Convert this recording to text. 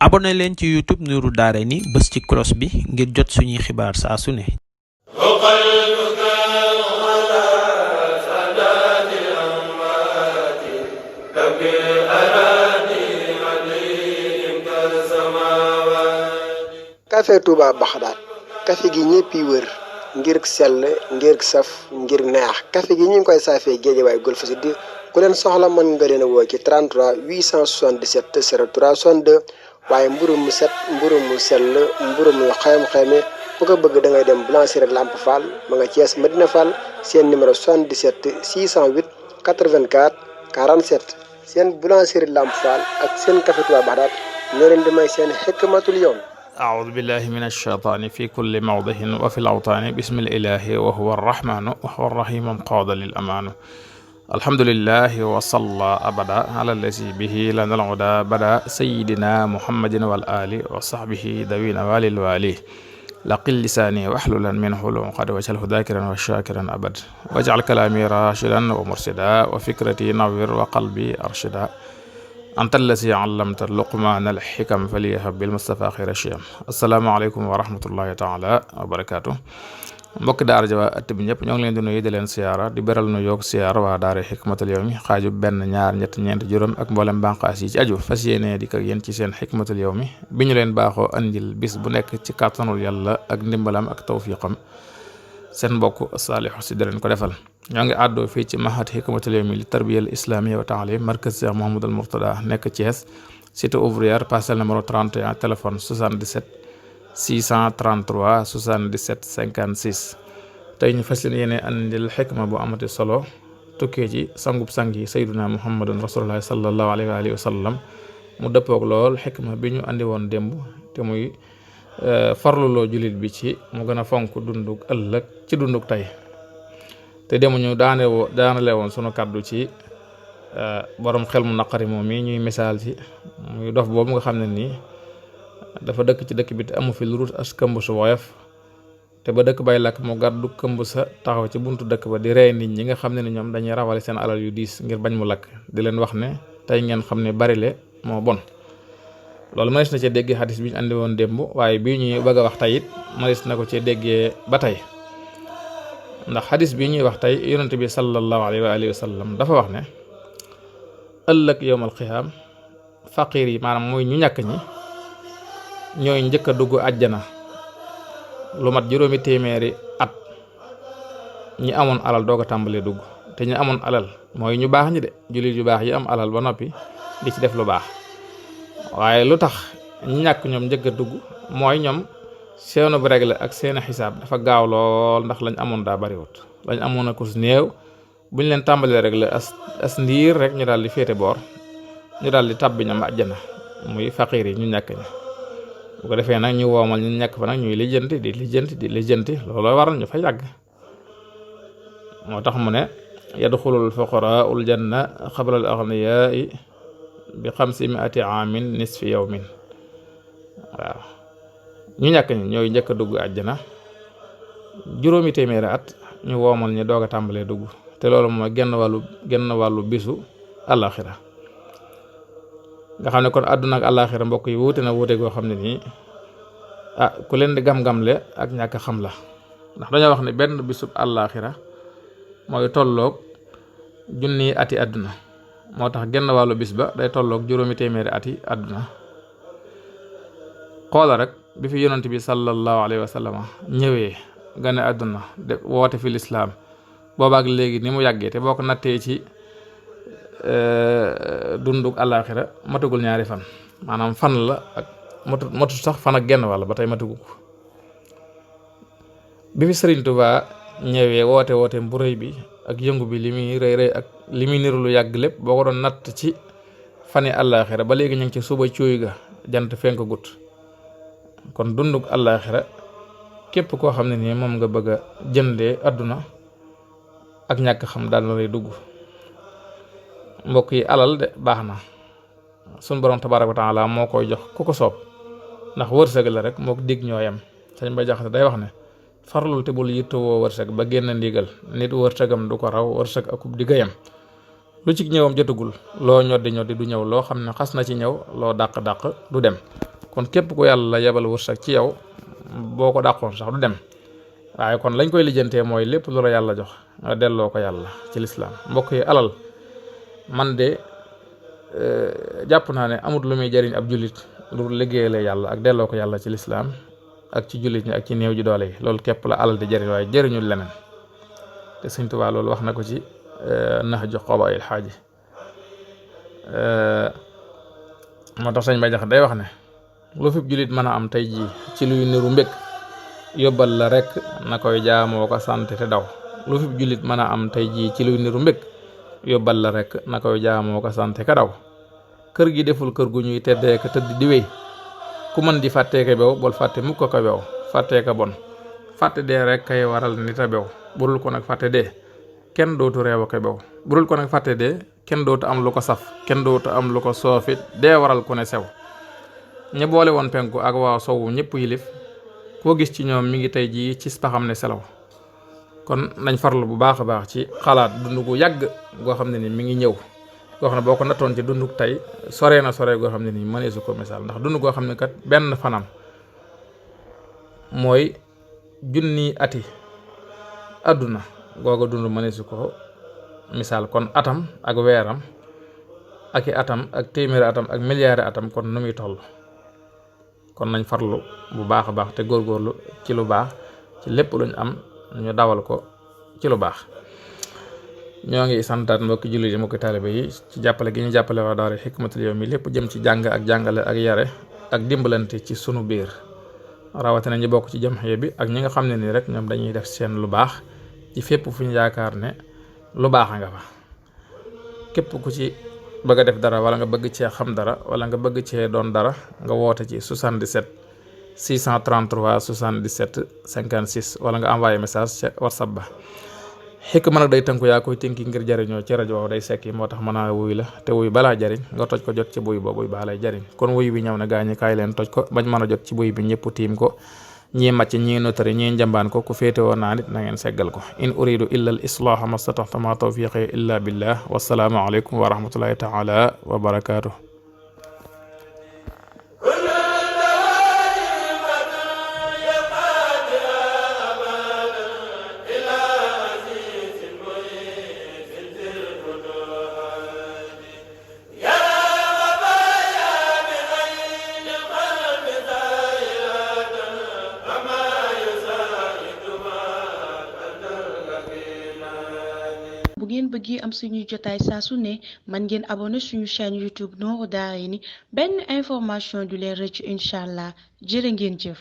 abonné leen ci YouTube Nourou dareyni bës ci cloche bi ngir jot suñuy xibaar saa su ne. café Touba Baxdaat café gi ñëpp yi wër ngir sell ngir saf ngir neex café gi ñu ngi koy saafee Géejawaay Golf Sud ku leen soxla mën nga leen a woo ci 33 877 03 62 waaye mburu mu set mburu mu sell mburu mu xayam-xayame ku ko bëgg da ngay dem boulangerie Lamp Fall ma nga Thiès Medina Fall seen numéro 77 608 84 47 seen boulangerie Lamp Fall ak seen café Touba Baxdaat ñoo leen di may seen Hikmatul yawmi. أعوذ بالله من الشيطان في كل موضع وفي الأوطان بسم الإله وهو الرحمن وهو الرحيم قاد للأمان الحمد لله وصلى أبدا على الذي به لنا العدا بدا سيدنا محمد والآل وصحبه ذوي نوال الوالي لقل لساني واحللا منه العقد واجعله ذاكرا وشاكرا أبد واجعل كلامي راشدا ومرشدا وفكرتي نور وقلبي أرشدا أنت الذي علمت لقمان الحكم فليهب بالمصطفى خير الشيم السلام عليكم ورحمة الله تعالى وبركاته mbokki daara ja waa ëtt bi ñëpp ñoo ngi leen di nuyu di leen siyaara di beral nu yoog siyaara waa daara Hikmatul yawmi xaaju benn ñaar ñett ñeent juróom ak mboolem bànqaas yi ci aju fas yéene di ko yéen ci seen Hikmatul yawmi bi ñu leen baaxoo andil bis bu nekk ci kàttanul yàlla ak ndimbalam ak tawfiqam seen mbokk saliou si di leen ko defal ñoo ngi àddoo fii ci mahad Hikmatul yawmi li tarbiyal islamiyya wa taalim markaz Cheikh Mouhamadul Mourtada nekk Thiès cité ouvrière parcelle numéro 31 téléphone 77 633 77 56 tey ñu fas leen yéene andil xikma bu amati solo tukkee ci sangub sang yi sayduna muhammadun rasulullah sallallahu alayhi wa sallam mu dëppoog lool xikma bi ñu andi woon démb te muy farluloo jullit bi ci mu gën a fonk dundug ëllëg ci dundug tey te demuñu daanale woon sunu kàddu ci borom xel mu naqari moom mi ñuy misaal ci muy dof boobu nga xam ne nii dafa dëkk ci dëkk bi te amu fi lu rut as këmb su woyof te ba dëkk bay lakk mu gàddu këmb sa taxaw ci buntu dëkk ba di rey nit ñi nga xam ne ni ñoom dañuy rawale seen alal yu diis ngir bañ mu lakk di leen wax ne tey ngeen xam ne bari le moo bon. loolu mënees na cee déggee xadis bi ñu andi woon démb waaye bii ñuy bëgg a wax tey it mënees na ko cee déggee ba tey ndax xadis bii ñuy wax tey yonente bi sallallahu alayhi wa sallam dafa wax ne ëllëg yowmal xiyaam faqiir yi maanaam mooy ñu ñàkk ñi ñooy njëkk a dugg àjjana lu mat juróomi téeméeri at ñi amoon alal doog a tàmbalee dugg te ñi amoon alal mooy ñu baax ñi de jullit yu baax yi am alal ba noppi di ci def lu baax waaye lu tax ñi ñàkk ñoom njëkk a dugg mooy ñoom seenu bu réglé ak seeni xisaab dafa gaaw lool ndax lañ amoon daa bariwut lañ amoon a kus néew buñ leen tàmbalee réglé as ndiir rek ñu daal di féete boor ñu daal di tàbbi ñam àjjana muy faqiir yi ñu ñàkk ñi bu ko defee nag ñu woomal ñu ñàkk fa nag ñuy lijjanti looloo waral ñu fa yàgg moo tax mu ne yadxulul fuqaraa'ul janna qabla al aghniyaa'i bi 500 aamin nisfi yawmin waaw ñu ñàkk ñi ñooy njëkk a dugg àjjana juróomi téeméeri at ñu woomal ñu doog a tàmbalee dugg te loolu mooy genn wàllu bisu àllaaxira nga xam ne kon àdduna ak àllaaxira mbokk yi wuute na wuute goo xam ne nii ku leen di gam-gamle ak ñàkk xam la ndax dañoo wax ne benn bisub àllaaxira mooy tolloog junni ati àdduna moo tax genn wàllu bis ba day tolloog juróomi téeméeri ati àdduna xoola rek bi fi yonent bi sallallahu alayhi wa sallam ñëwee gane àdduna de woote fi lislaam boobaak léegi ni mu yàggee te boo ko nattee ci dundug àllaaxira matagul ñaari fan maanaam fan la ak matu sax fan ak genn wàll ba tey matagu ko bi fi Sëriñ Tuubaa ñëwee woote bu rëy bi ak yëngu bi li muy rëy ak li muy niru lu yàgg lépp boo ko doon natt ci fani àllaaxira ba léegi ñu ngi ci suba cuuy ga jant fenk gut kon dundug àllaaxira képp koo xam ne nii moom nga bëgg a jëndee àdduna ak ñàkk xam daal na lay dugg mbokk yi alal de baax na sun borom tabaaraka wa taala moo koy jox ku ko soob ndax wërsëg la rek moo ko dig ñoo yem sañ ba jaxate day wax ne farlul te bul yittewoo wërsëg ba génn ndigal nit wërsëgam du ko raw wërsëg akub di gayam lu ci ñëwam jotagul loo ñoddi du ñëw loo xam ne xas na ci ñëw loo dàq du dem kon képp ku yàlla yebal wërsëg ci yow boo ko dàqoon sax du dem, waaye kon lañ koy lijjantee mooy lépp lu la yàlla jox nga delloo ko yàlla ci lislaam. mbokk yi, alal man de jàpp naa ne amut lu muy jariñ ab jullit lu liggéeyale yàlla ak delloo ko yàlla ci lislaam ak ci jullit ñi ak ci néew ji doole yi. loolu képp la alal di jariñ, waaye jariñul leneen. te Sëñ Tuubaa loolu wax na ko ci Nahju Qadaa'il Haaji. moo tax sëñ Bay Jaxate day wax ne lu fi jullit mën a am tey jii ci luy niru mbég yóbbal la rek na koy jaamoo ko sant te daw. lu fi jullit mën a am tey jii ci luy niru mbég yóbbal la rek na koy jaamoo ko sant ka daw. kër gi deful kër gu ñuy teddee ka tëdd di wéy, ku mën di fàttee ka bew bol fàtte mukk ko bew, fàttee ka bon fàtte dee rek kay waral nit a bew. burul ko nag fàtte dee kenn dootu reew ko bew, burul ko nag fàtte dee kenn dootu am lu ko saf, kenn dootu am lu ko soofit, dee waral ku ne sew. ña boole woon penku ak waa sowu ñëpp yilif, koo gis ci ñoom mi ngi tey jii ci paxam ne selaw. kon nañ farlu bu baax a baax ci xalaat dund gu yàgg goo xam ne ni mi ngi ñëw, goo xam ne boo ko nattoon ci dunduk tey sore na sore goo xam ne nii mëneesu ko misaal. ndax dund goo xam ne kat benn fanam mooy junni ati àdduna googa dund mëneesu ko misaal. kon atam ak weeram ak i atam ak téeméeri atam ak milliards atam kon nu muy toll. kon nañ farlu bu baax a baax te góorgóorlu ci lu baax, ci lépp luñ am ñu dawal ko ci lu baax. ñoo ngi santaat mbokki jullit yi, mbokki taalibe yi ci jàppale gi ñu jàppale waa daara Hikmatul Yawmi lépp jëm ci jàng ak jàngale ak yare ak dimbalante ci sunu biir, rawatina ñi bokk ci jamxiya bi ak ñi nga xam ne nii rek ñoom dañuy def seen lu baax ci fépp fu ñu yaakaar ne lu baax a nga fa. képp ku ci bëgg a def dara wala nga bëgg cee xam dara wala nga bëgg cee doon dara nga woote ci 77 633 77 56 wala nga envoyé message ca WhatsApp ba. Hikma nag day tënku yaa koy tënki ngir jariñoo ci rajo day sekki, moo tax mën a wuy la te wuy balaa jariñ nga toj ko jot ci buy ba buy baa lay jariñ. kon wuy bi ñëw na gaañi kaay leen toj ko bañ mën a jot ci buy bi ñëpp tiim ko, ñii màcc ñii notari ñii njambaan ko, ku féete woon naa nit na ngeen seggal ko. in uridu illa al islaha mastataxta ma tawfiqi illa billah, wassalaamu aleykum wa rahmatullahi taala wa barakaatuh. bu ngeen bëggee am suñuy jotaay saa su ne man ngeen abonné suñu chaîne YouTube Nourou Dareyni benn information du leen rëcc incha allah jërë ngeen jëf.